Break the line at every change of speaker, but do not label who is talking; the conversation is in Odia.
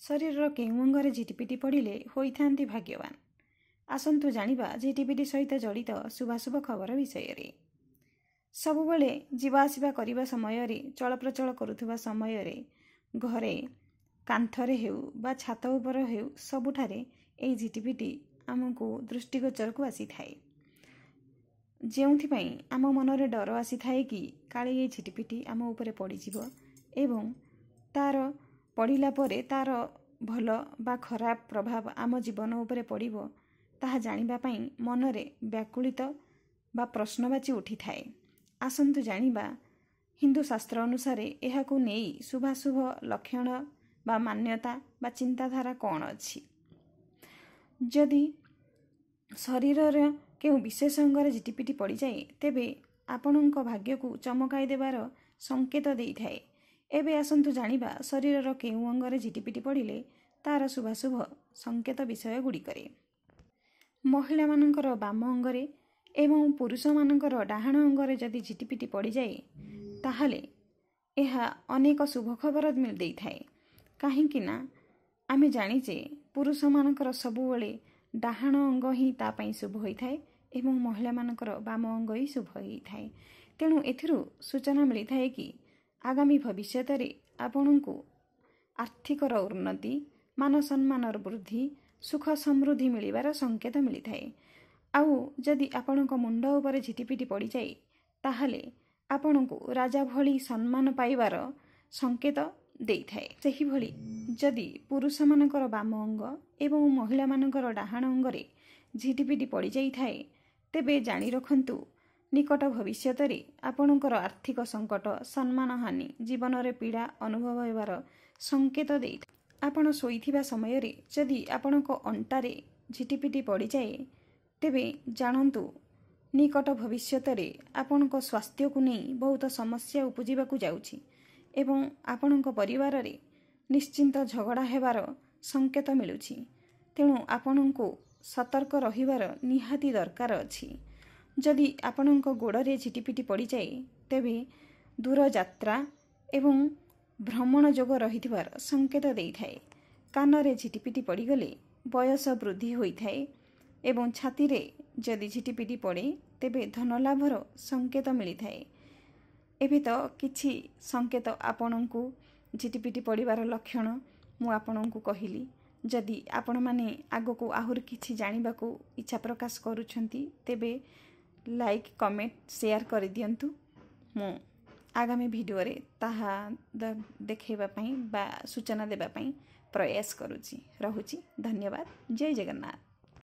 ଶରୀରର କେଉଁ ଅଙ୍ଗରେ ଝିଟିପିଟି ପଡ଼ିଲେ ହୋଇଥାନ୍ତି ଭାଗ୍ୟବାନ? ଆସନ୍ତୁ ଜାଣିବା ଝିଟିପିଟି ସହିତ ଜଡ଼ିତ ଶୁଭାଶୁଭ ଖବର ବିଷୟରେ। ସବୁବେଳେ ଯିବା ଆସିବା କରିବା ସମୟରେ, ଚଳପ୍ରଚଳ କରୁଥିବା ସମୟରେ, ଘରେ କାନ୍ଥରେ ହେଉ ବା ଛାତ ଉପରେ ହେଉ, ସବୁଠାରେ ଏହି ଝିଟିପିଟି ଆମକୁ ଦୃଷ୍ଟିଗୋଚରକୁ ଆସିଥାଏ, ଯେଉଁଥିପାଇଁ ଆମ ମନରେ ଡର ଆସିଥାଏ କି କାଳେ ଏ ଝିଟିପିଟି ଆମ ଉପରେ ପଡ଼ିଯିବ ଏବଂ ତା'ର ପଡ଼ିଲା ପରେ ତା'ର ଭଲ ବା ଖରାପ ପ୍ରଭାବ ଆମ ଜୀବନ ଉପରେ ପଡ଼ିବ, ତାହା ଜାଣିବା ପାଇଁ ମନରେ ବ୍ୟାକୁଳିତ ବା ପ୍ରଶ୍ନବାଚୀ ଉଠିଥାଏ। ଆସନ୍ତୁ ଜାଣିବା ହିନ୍ଦୁ ଶାସ୍ତ୍ର ଅନୁସାରେ ଏହାକୁ ନେଇ ଶୁଭାଶୁଭ ଲକ୍ଷଣ ବା ମାନ୍ୟତା ବା ଚିନ୍ତାଧାରା କ'ଣ ଅଛି। ଯଦି ଶରୀରର କେଉଁ ବିଶେଷ ଅଙ୍ଗରେ ଝିଟିପିଟି ପଡ଼ିଯାଏ, ତେବେ ଆପଣଙ୍କ ଭାଗ୍ୟକୁ ଚମକାଇ ଦେବାର ସଂକେତ ଦେଇଥାଏ। ଏବେ ଆସନ୍ତୁ ଜାଣିବା ଶରୀରର କେଉଁ ଅଙ୍ଗରେ ଝିଟିପିଟି ପଡ଼ିଲେ ତା'ର ଶୁଭାଶୁଭ ସଂକେତ ବିଷୟ ଗୁଡ଼ିକରେ। ମହିଳାମାନଙ୍କର ବାମ ଅଙ୍ଗରେ ଏବଂ ପୁରୁଷମାନଙ୍କର ଡାହାଣ ଅଙ୍ଗରେ ଯଦି ଝିଟିପିଟି ପଡ଼ିଯାଏ, ତାହେଲେ ଏହା ଅନେକ ଶୁଭ ଖବର ଦେଇଥାଏ। କାହିଁକି ନା ଆମେ ଜାଣିଛେ ପୁରୁଷମାନଙ୍କର ସବୁବେଳେ ଡାହାଣ ଅଙ୍ଗ ହିଁ ତା ପାଇଁ ଶୁଭ ହୋଇଥାଏ ଏବଂ ମହିଳାମାନଙ୍କର ବାମ ଅଙ୍ଗ ହିଁ ଶୁଭ ହୋଇଥାଏ। ତେଣୁ ଏଥିରୁ ସୂଚନା ମିଳିଥାଏ କି ଆଗାମୀ ଭବିଷ୍ୟତରେ ଆପଣଙ୍କୁ ଆର୍ଥିକର ଉନ୍ନତି, ମାନ ସମ୍ମାନର ବୃଦ୍ଧି, ସୁଖ ସମୃଦ୍ଧି ମିଳିବାର ସଂକେତ ମିଳିଥାଏ। ଆଉ ଯଦି ଆପଣଙ୍କ ମୁଣ୍ଡ ଉପରେ ଝିଟିପିଟି ପଡ଼ିଯାଏ, ତାହେଲେ ଆପଣଙ୍କୁ ରାଜା ଭଳି ସମ୍ମାନ ପାଇବାର ସଂକେତ ଦେଇଥାଏ। ସେହିଭଳି ଯଦି ପୁରୁଷମାନଙ୍କର ବାମ ଅଙ୍ଗ ଏବଂ ମହିଳାମାନଙ୍କର ଡାହାଣ ଅଙ୍ଗରେ ଝିଟିପିଟି ପଡ଼ିଯାଇଥାଏ, ତେବେ ଜାଣି ରଖନ୍ତୁ ନିକଟ ଭବିଷ୍ୟତରେ ଆପଣଙ୍କର ଆର୍ଥିକ ସଙ୍କଟ, ସମ୍ମାନ ହାନି, ଜୀବନରେ ପୀଡ଼ା ଅନୁଭବ ହେବାର ସଂକେତ ଦେଇଥାଏ। ଆପଣ ଶୋଇଥିବା ସମୟରେ ଯଦି ଆପଣଙ୍କ ଅଣ୍ଟାରେ ଝିଟିପିଟି ପଡ଼ିଯାଏ, ତେବେ ଜାଣନ୍ତୁ ନିକଟ ଭବିଷ୍ୟତରେ ଆପଣଙ୍କ ସ୍ୱାସ୍ଥ୍ୟକୁ ନେଇ ବହୁତ ସମସ୍ୟା ଉପୁଜିବାକୁ ଯାଉଛି ଏବଂ ଆପଣଙ୍କ ପରିବାରରେ ନିଶ୍ଚିନ୍ତ ଝଗଡ଼ା ହେବାର ସଂକେତ ମିଳୁଛି। ତେଣୁ ଆପଣଙ୍କୁ ସତର୍କ ରହିବାର ନିହାତି ଦରକାର ଅଛି। ଯଦି ଆପଣଙ୍କ ଗୋଡ଼ରେ ଝିଟିପିଟି ପଡ଼ିଯାଏ, ତେବେ ଦୂରଯାତ୍ରା ଏବଂ ଭ୍ରମଣ ଯୋଗ ରହିଥିବାର ସଂକେତ ଦେଇଥାଏ। କାନରେ ଝିଟିପିଟି ପଡ଼ିଗଲେ ବୟସ ବୃଦ୍ଧି ହୋଇଥାଏ ଏବଂ ଛାତିରେ ଯଦି ଝିଟିପିଟି ପଡ଼େ, ତେବେ ଧନଲାଭର ସଂକେତ ମିଳିଥାଏ। ଏବେ ତ କିଛି ସଂକେତ ଆପଣଙ୍କୁ ଝିଟିପିଟି ପଡ଼ିବାର ଲକ୍ଷଣ ମୁଁ ଆପଣଙ୍କୁ କହିଲି। ଯଦି ଆପଣମାନେ ଆଗକୁ ଆହୁରି କିଛି ଜାଣିବାକୁ ଇଚ୍ଛା ପ୍ରକାଶ କରୁଛନ୍ତି, ତେବେ ଲାଇକ୍, କମେଣ୍ଟ, ସେୟାର କରିଦିଅନ୍ତୁ। ମୁଁ ଆଗାମୀ ଭିଡ଼ିଓରେ ତାହା ଦେଖାଇବା ପାଇଁ ବା ସୂଚନା ଦେବା ପାଇଁ ପ୍ରୟାସ କରୁଛି। ରହୁଛି, ଧନ୍ୟବାଦ, ଜୟ ଜଗନ୍ନାଥ।